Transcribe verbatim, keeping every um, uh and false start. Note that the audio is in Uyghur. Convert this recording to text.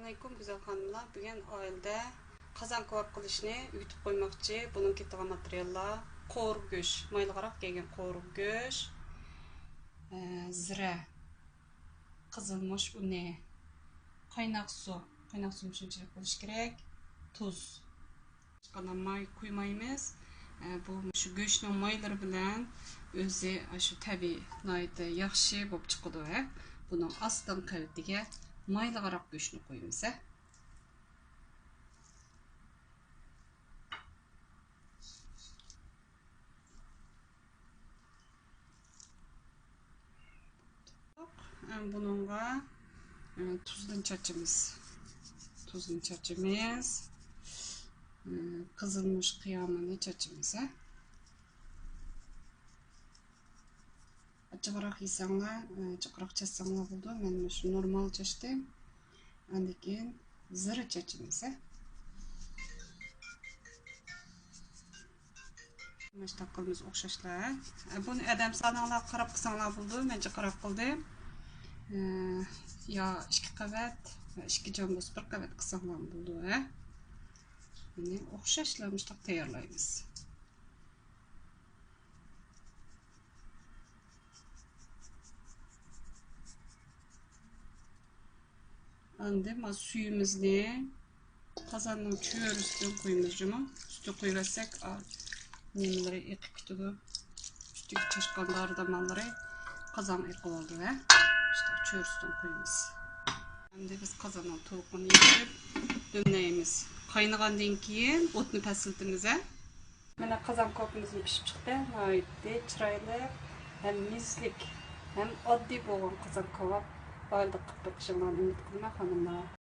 ئەسسالامۇئەلەيكۇم گۈزەل خانىملار، بۈگۈن ئائىلىدە قازان كاۋاپ قىلىشنى ئۆگىتىپ قويماقچى. بۇنىڭغا كېتىدىغان ماتېرىياللار: قورۇ گۆش، مايلىقراق كەلگەن قورۇ گۆش، ئە، زىرە، قىزىلمۇچ ئۇنى، قايناق سۇ، قايناق سۇمۇ شۇنچىلىك بولۇشى كېرەك، تۇز. قانا ماي قۇيمايمىز. ئە، بۇ مۇشۇ گۆشنىڭ مايلىرى بىلەن ئۆزى ئاشۇ تەبىئىي ناھايىتى ياخشى بولۇپ چىقىدۇ. ھە، بۇنىڭ ئاستىنقى قەۋىتىگە مايلىقراق گۆشنى قويىمىز. ھە. بۇنىڭغا، ئە، تۇزدىن چاچىمىز. تۇزدىن چاچىمىز. ئە، قىزىلمۇچ قىيامىنى چاچىمىز، ھە. جىقراق يېسەڭلار، ئە، جىقراق چاچساڭلار بولىدۇ. مەن مۇشۇ نورمال چاچتىم. ئاندىن كېيىن زىرە چاچىمىز، ھە. مۇشۇنداق قىلىمىز ئوخشاشلا. بۇنى ئادەم سانىڭلارغا قاراپ قىلساڭلار بولىدۇ. مەن جىقراق قىلدىم. يا ئىككى قەۋەت، يا ئىككى جان بولسا بىر قەۋەت قىلساڭلارمۇ بولىدۇ، ھە. بۇنى ئوخشاشلا مۇشۇنداق تەييارلايمىز. ئاندىن ما سۈيىمىزنى قازاننىڭ چۆرىسىدىن قۇيىمىز جۇمۇ. ئۈستىگە قۇيۇۋەتسەك، ئا، نېمىلىرى ئېقىپ كېتىدۇ. ئۈستىگە چاچقان دارى داماللىرى قازانغا ئېقىۋالىدۇ ۋە شۇنداق چۆرىسىدىن قۇيىمىز. ئەمدى بىز قازاننىڭ تۇۋىقىنى يېپىپ دۈملەيمىز. قاينىغاندىن كېيىن ئوتنى پەسىلتىمىز، ھە. مانا قازان كاۋىپىمىزمۇ پىشىپ چىقتى. ناھايىتى چىرايلىق ھەم مىسلىك ھەم ئاددىي بولغان قازان كاۋاپ. ئائىلىدە قىلىپ بېقىشىڭلارنى ئۈمىد قىلىمەن، خانىملار.